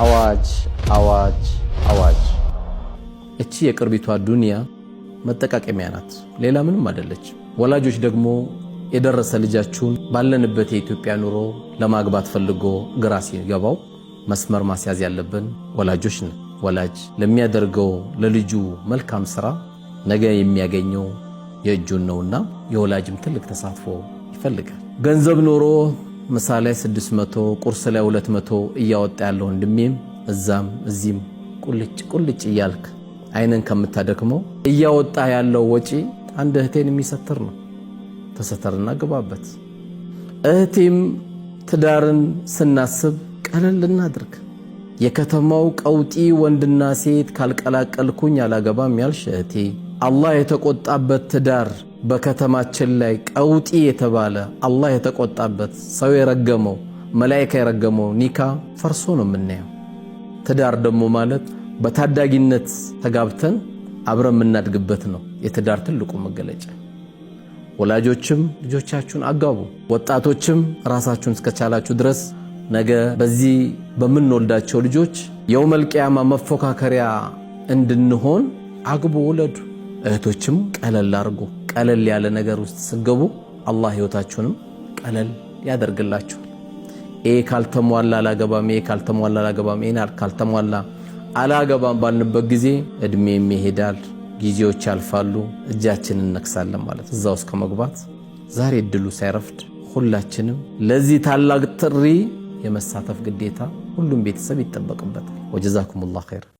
አዋጅ አዋጅ አዋጅ! እቺ የቅርቢቷ ዱንያ መጠቃቀሚያ ናት፣ ሌላ ምንም አይደለች። ወላጆች ደግሞ የደረሰ ልጃችሁን ባለንበት የኢትዮጵያ ኑሮ ለማግባት ፈልጎ ግራ ሲገባው መስመር ማስያዝ ያለብን ወላጆች ነን። ወላጅ ለሚያደርገው ለልጁ መልካም ስራ ነገ የሚያገኘው የእጁን ነውና የወላጅም ትልቅ ተሳትፎ ይፈልጋል። ገንዘብ ኖሮ ምሳ ላይ 600፣ ቁርስ ላይ 200 እያወጣ ያለው ወንድሜም እዛም እዚህም ቁልጭ ቁልጭ እያልክ አይንን ከምታደክመው እያወጣ ያለው ወጪ አንድ እህቴን የሚሰትር ነው። ተሰተርና ግባበት። እህቴም ትዳርን ስናስብ ቀለል እናድርግ። የከተማው ቀውጢ ወንድና ሴት ካልቀላቀልኩኝ አላገባም ያልሽ እህቴ፣ አላህ የተቆጣበት ትዳር በከተማችን ላይ ቀውጢ የተባለ፣ አላህ የተቆጣበት፣ ሰው የረገመው፣ መላኢካ የረገመው ኒካ ፈርሶ ነው የምናየው። ትዳር ደግሞ ማለት በታዳጊነት ተጋብተን አብረን የምናድግበት ነው የትዳር ትልቁ መገለጫ። ወላጆችም ልጆቻችሁን አጋቡ። ወጣቶችም ራሳችሁን እስከቻላችሁ ድረስ ነገ በዚህ በምንወልዳቸው ልጆች የውመል ቂያማ መፎካከሪያ እንድንሆን አግቡ፣ ውለዱ። እህቶችም ቀለል አድርጉ። ቀለል ያለ ነገር ውስጥ ስገቡ አላህ ህይወታችሁንም ቀለል ያደርግላችኋል። ይሄ ካልተሟላ አላገባም፣ ይሄ ካልተሟላ አላገባም፣ ይሄ ካልተሟላ አላገባም ባልንበት ጊዜ እድሜም ይሄዳል፣ ጊዜዎች ያልፋሉ፣ እጃችንን እነክሳለን ማለት እዛ ውስጥ ከመግባት ዛሬ እድሉ ሳይረፍድ ሁላችንም ለዚህ ታላቅ ጥሪ የመሳተፍ ግዴታ ሁሉም ቤተሰብ ይጠበቅበታል። ወጀዛኩሙላህ ኸይር።